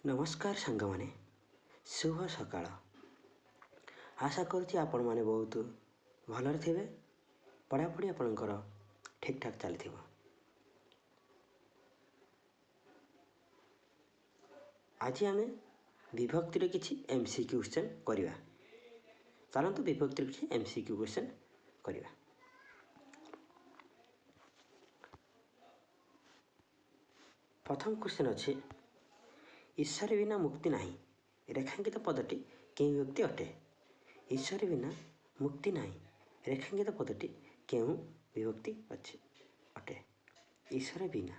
ନମସ୍କାର ସାଙ୍ଗମାନେ, ଶୁଭ ସକାଳ। ଆଶା କରୁଛି ଆପଣମାନେ ବହୁତ ଭଲରେ ଥିବେ, ପଢ଼ାପଢ଼ି ଆପଣଙ୍କର ଠିକ୍ଠାକ୍ ଚାଲିଥିବ। ଆଜି ଆମେ ବିଭକ୍ତିର କିଛି ଏମ୍ ସି କ୍ୟୁ କ୍ୱେଶ୍ଚନ୍ କରିବା। ଚାଲନ୍ତୁ ବିଭକ୍ତିର କିଛି ଏମ୍ ସି କ୍ୟୁ କ୍ୱେଶ୍ଚନ୍ କରିବା। ପ୍ରଥମ କ୍ୱେଶ୍ଚନ୍ ଅଛି, ଈଶ୍ୱର ବିନା ମୁକ୍ତି ନାହିଁ ରେଖାଙ୍କିତ ପଦଟି କେଉଁ ବିଭକ୍ତି ଅଟେ? ଈଶ୍ୱର ବିନା ମୁକ୍ତି ନାହିଁ ରେଖାଙ୍କିତ ପଦଟି କେଉଁ ବିଭକ୍ତି ଅଛି ଅଟେ? ଈଶ୍ୱର ବିନା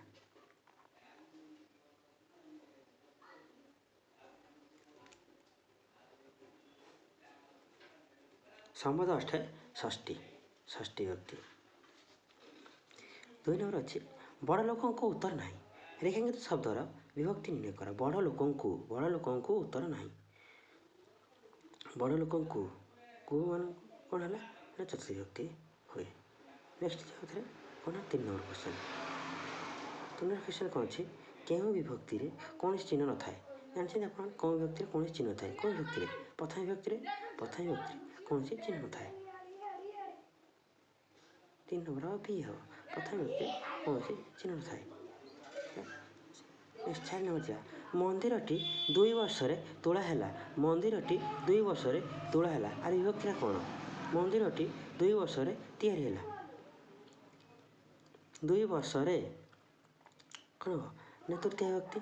ସମ୍ବନ୍ଧ ଅଷ୍ଟେ ଷଷ୍ଠୀ, ଷଷ୍ଠୀ ବିଭକ୍ତି। 2 ନମ୍ବର ଅଛି, ବଡ଼ ଲୋକଙ୍କୁ ଉତ୍ତର ନାହିଁ ରେଖାଙ୍କିତ ଶବ୍ଦର ବିଭକ୍ତି ନିର୍ଣ୍ଣୟ କର। ବଡ଼ ଲୋକଙ୍କୁ ଉତ୍ତର ନାହିଁ, ବଡ଼ ଲୋକଙ୍କୁ ମାନଙ୍କୁ କ'ଣ ହେଲା ନା ଚତୁର୍ଥୀ ବିଭକ୍ତି ହୁଏ। ନେକ୍ସଟ ଥରେ କ'ଣ ନା 3 ନମ୍ବର କ୍ୱେଶ୍ଚନ୍। 3 ନମ୍ବର କ୍ୱେଶ୍ଚନ୍ କ'ଣ ଅଛି, କେଉଁ ବିଭକ୍ତିରେ କୌଣସି ଚିହ୍ନ ନଥାଏ? ଜାଣିଛନ୍ତି ଆପଣ କେଉଁ ବିଭକ୍ତିରେ କୌଣସି ଚିହ୍ନ ନଥାଏ? କେଉଁ ବିଭକ୍ତିରେ? ପ୍ରଥମ ବିଭକ୍ତିରେ। ପ୍ରଥମ ବିଭକ୍ତିରେ କୌଣସି ଚିହ୍ନ ନଥାଏ। 3 ନମ୍ବର ବି ହେବ, ପ୍ରଥମ ବିଭକ୍ତିରେ କୌଣସି ଚିହ୍ନ ନଥାଏ। ନେକ୍ସଟ 4 ନମ୍ବର ଯିବା, ମନ୍ଦିରଟି 2 ବର୍ଷରେ ତୋଳା ହେଲା। ମନ୍ଦିରଟି 2 ବର୍ଷରେ ତୋଳା ହେଲା, ଆର ବିଭକ୍ତିଟା କ'ଣ? ମନ୍ଦିରଟି 2 ବର୍ଷରେ ତିଆରି ହେଲା। 2 ବର୍ଷରେ କ'ଣ ହେବ ନା ତୃତୀୟ ବିଭକ୍ତି।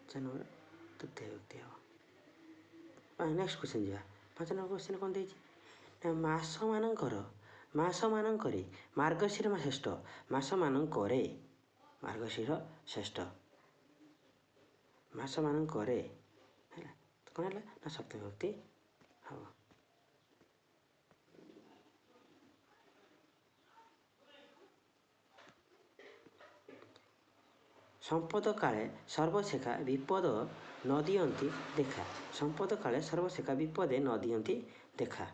4 ନମ୍ବର ତୃତୀୟ ବିଭକ୍ତି ହେବ। ନେକ୍ସଟ କ୍ୱେଶ୍ଚନ୍ ଯିବା। 5 ନମ୍ବର କ୍ୱେଶ୍ଚନ୍ କ'ଣ ଦେଇଛି ନା ମାସମାନଙ୍କରେ ମାର୍ଗଶିର ମାସ ଶ୍ରେଷ୍ଠ। ମାସମାନଙ୍କରେ ମାର୍ଗଶିର ଶ୍ରେଷ୍ଠ, ମାସମାନଙ୍କରେ ହେଲା କ'ଣ ହେଲା ନା ସପ୍ତମୀ ବିଭକ୍ତି ହେବ। ସମ୍ପଦ କାଳେ ସର୍ବଶେଖା ବିପଦ ନ ଦିଅନ୍ତି ଦେଖା। ସମ୍ପଦ କାଳେ ସର୍ବଶେଖା ବିପଦେ ନ ଦିଅନ୍ତି ଦେଖା।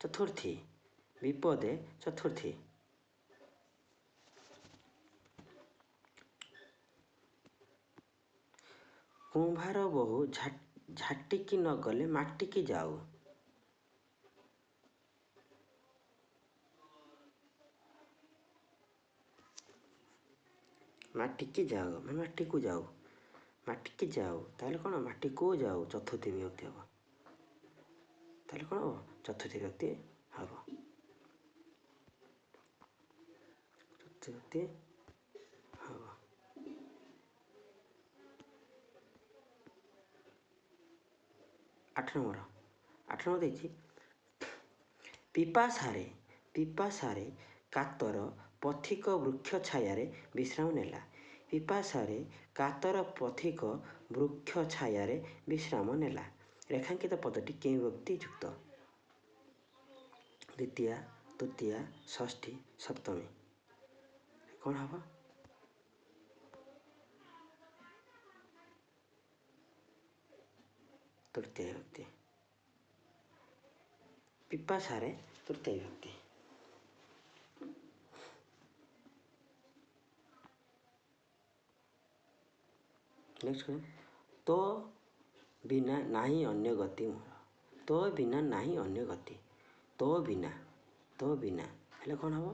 ଚତୁର୍ଥୀ, ବିପଦେ ଚତୁର୍ଥୀ। କୁମ୍ଭାର ବୋହୂ ଝାଟିକି ନ ଗଲେ ମାଟିକି ଯାଉ। ମାଟିକି ଯାଉ ମାନେ ମାଟିକୁ ଯାଉ, ମାଟିକି ଯାଉ ତାହେଲେ କ'ଣ ମାଟିକୁ ଯାଉ ଚତୁର୍ଥୀ ବିଭକ୍ତି ହେବ। ତାହେଲେ କ'ଣ ହେବ? ଚତୁର୍ଥୀ ବିଭକ୍ତି ହେବ। ଚତୁର୍ଥୀ ବିଭକ୍ତି ହେବ। 8 ନମ୍ବର, 8 ନମ୍ବର ଦେଇଛି, ପିପାସାରେ କାତର ପଥିକ ବୃକ୍ଷ ଛାୟାରେ ବିଶ୍ରାମ ନେଲା। ପିପାସାରେ କାତର ପଥିକ ବୃକ୍ଷ ଛାୟାରେ ବିଶ୍ରାମ ନେଲା ରେଖାଙ୍କିତ ପଦଟି କେଉଁ ବିଭକ୍ତି ଯୁକ୍ତ? ଦ୍ୱିତୀୟା, ତୃତୀୟା, ଷଷ୍ଠୀ, ସପ୍ତମୀ। କ'ଣ ହେବ? ତୃତୀୟ ବିଭକ୍ତି। ପିପାସାରେ ତୃତୀୟ ବିଭକ୍ତି। ନେକ୍ସଟ କ୍ୱେଶ୍ଚନ୍, ତୋ ବିନା ନାହିଁ ଅନ୍ୟ ଗତି ମୋର। ତୋ ବିନା ନାହିଁ ଅନ୍ୟ ଗତି। ତୋ ବିନା, ତୋ ବିନା ହେଲେ କ'ଣ ହେବ?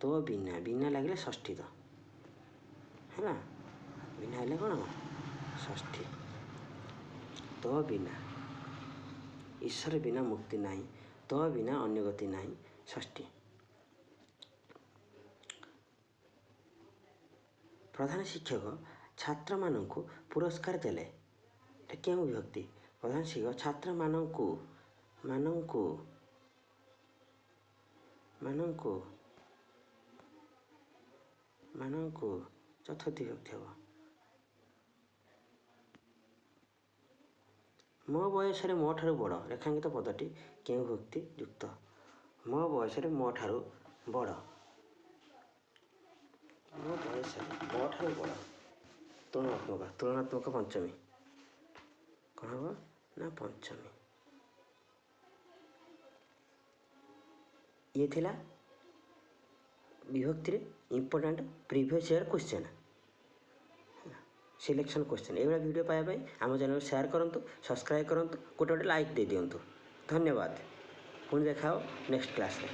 ତୋ ବିନା, ବିନା ଲାଗିଲେ ଷଷ୍ଠୀ ତ ହେଲା, ବିନା ହେଲେ କ'ଣ ହେବ? ଷଷ୍ଠୀ। ତୋ ବିନା, ଈଶ୍ୱର ବିନା ମୁକ୍ତି ନାହିଁ, ତୋ ବିନା ଅନ୍ୟ ଗତି ନାହିଁ, ଷଷ୍ଠୀ। ପ୍ରଧାନ ଶିକ୍ଷକ ଛାତ୍ରମାନଙ୍କୁ ପୁରସ୍କାର ଦେଲେ, ଏଟା କେଉଁ ବିଭକ୍ତି? ପ୍ରଧାନ ଶିକ୍ଷକ ଛାତ୍ରମାନଙ୍କୁ, ମାନଙ୍କୁ, ମାନଙ୍କୁ, ମାନଙ୍କୁ ଚତୁର୍ଥୀ ବିଭକ୍ତି ହେବ। ମୋ ବୟସରେ ମୋ ଠାରୁ ବଡ଼ ରେଖାଙ୍କିତ ପଦଟି କେଉଁ ବିଭକ୍ତି ଯୁକ୍ତ? ମୋ ବୟସରେ ମୋ ଠାରୁ ବଡ଼, ମୋ ବୟସରେ ମୋ ଠାରୁ ବଡ଼ ତୁଳନାତ୍ମକ, ତୁଳନାତ୍ମକ ପଞ୍ଚମୀ। କ'ଣ ହେବ ନା ପଞ୍ଚମୀ। ଇଏ ଥିଲା ବିଭକ୍ତିରେ important previous year question, selection question. ଏଇଭଳିଆ ଭିଡ଼ିଓ ପାଇବା ପାଇଁ ଆମ ଚ୍ୟାନେଲକୁ ସେୟାର କରନ୍ତୁ, ସବସ୍କ୍ରାଇବ୍ କରନ୍ତୁ, ଗୋଟେ ଗୋଟେ ଲାଇକ୍ ଦେଇଦିଅନ୍ତୁ। ଧନ୍ୟବାଦ। ପୁଣି ଦେଖା ହେବ ନେକ୍ସଟ କ୍ଲାସ୍ରେ।